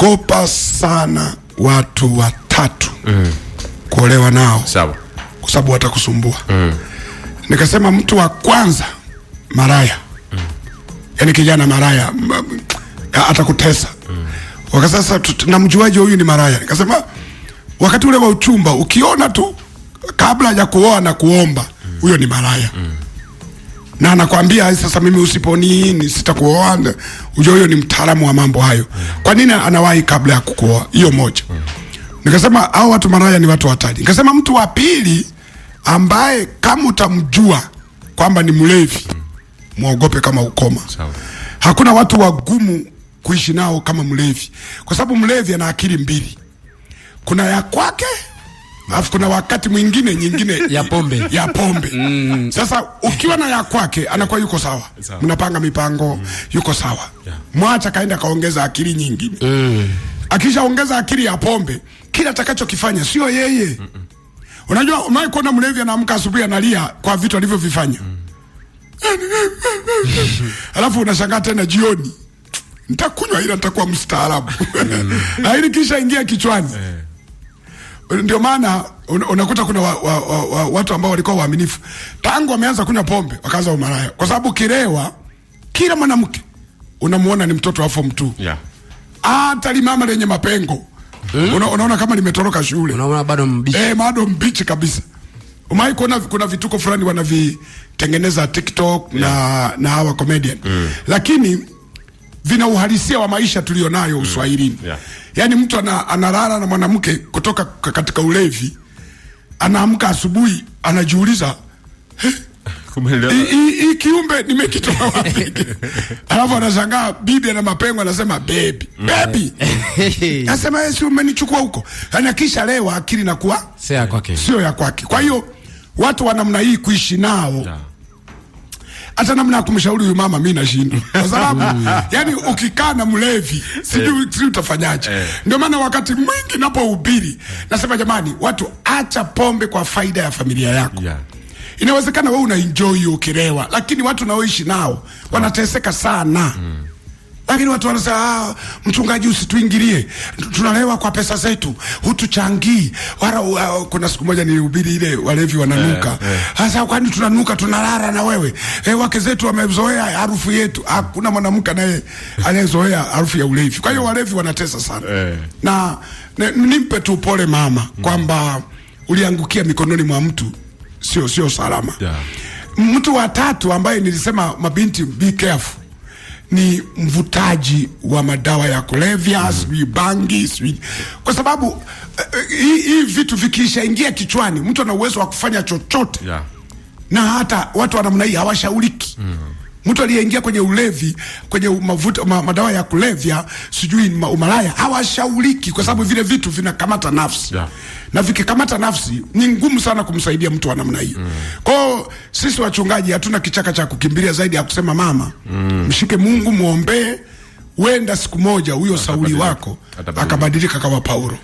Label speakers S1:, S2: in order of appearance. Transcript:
S1: Ogopa sana watu watatu kuolewa nao. Kwa sababu watakusumbua. Nikasema mtu wa kwanza maraya. Yaani kijana maraya atakutesa. Wakasasa namjuaje huyu ni maraya? Nikasema wakati ule wa uchumba ukiona tu kabla ya kuoa na kuomba huyo ni maraya. Na anakuambia sasa mimi usiponini sitakuoa. Ujue huyo ni mtaalamu wa mambo hayo. Kwa nini anawahi kabla ya kukuoa? Hiyo moja. Nikasema hao watu maraya ni watu hatari. Nikasema mtu wa pili ambaye kama utamjua kwamba ni mlevi, muogope kama ukoma. Hakuna watu wagumu kuishi nao kama mlevi, kwa sababu mlevi ana akili mbili. Kuna ya kwake, alafu kuna wakati mwingine nyingine
S2: ya pombe.
S1: Ya pombe. Sasa ukiwa na ya kwake anakuwa yuko sawa. Mnapanga mipango, yuko sawa. Mwacha kaenda kaongeza akili nyingine. Akishaongeza akili ya pombe, kila atakachokifanya sio yeye. Unajua umewahi kuona mlevi anaamka asubuhi analia kwa vitu alivyovifanya. Alafu unashangaa tena jioni, nitakunywa ila nitakuwa mstaarabu. Lakini kisha ingia kichwani. Ndio maana unakuta kuna watu ambao walikuwa waaminifu tangu wameanza kunywa pombe wakaanza umalaya, kwa sababu kilewa kila mwanamke unamuona ni mtoto wa form 2. Hata limama lenye mapengo unaona kama limetoroka shule.
S2: Unaona bado mbichi.
S1: Bado mbichi kabisa. Umewahi kuona kuna vituko fulani wanavitengeneza TikTok na hawa comedian. Lakini vina uhalisia wa maisha tulionayo Uswahilini. Yaani mtu analala na mwanamke kutoka katika ulevi, anaamka asubuhi anajiuliza, hii kiumbe nimekitoa wapi? Alafu anashangaa bibi ana mapengo, anasema baby, baby. Anasema Yesu umenichukua huko. Yaani akisha lewa akili inakuwa
S2: sio ya kwake.
S1: Sio ya kwake. Kwa hiyo watu wa namna hii kuishi nao, hata namna ya kumshauri huyu mama mimi nashindwa. Kwa sababu yani ukikaa na mlevi sijui utafanyaje. Ndio maana wakati mwingi napohubiri nasema jamani, watu acha pombe kwa faida ya familia yako. Inawezekana wewe una enjoy ukilewa, lakini watu unaoishi nao wanateseka sana. Lakini watu wanasema, mchungaji usituingilie, tunalewa kwa pesa zetu, hutuchangii. Wala kuna siku moja nilihubiri ile walevi wananuka. Sasa kwani tunanuka tunalala na wewe? Wake zetu wamezoea harufu yetu. Hakuna mwanamke naye anayezoea harufu ya ulevi. Kwa hiyo walevi wanatesa sana. Na nimpe tu pole mama kwamba uliangukia mikononi mwa mtu sio salama. Mtu wa tatu ambaye nilisema mabinti be careful ni mvutaji wa madawa ya kulevya, sijui bangi, sijui, kwa sababu hii vitu vikishaingia kichwani mtu ana uwezo wa kufanya chochote. Na hata watu wa namna hii hawashauriki. Mtu aliyeingia kwenye ulevi, kwenye madawa ya kulevya, sijui umalaya, hawashauriki kwa sababu vile vitu vinakamata nafsi. Na vikikamata nafsi ni ngumu sana kumsaidia mtu wa namna hiyo. Kwa hiyo sisi wachungaji hatuna kichaka cha kukimbilia zaidi ya kusema mama, mshike Mungu, muombee, wenda siku moja huyo Sauli wako
S3: Atabadilika.
S1: akabadilika kama Paulo.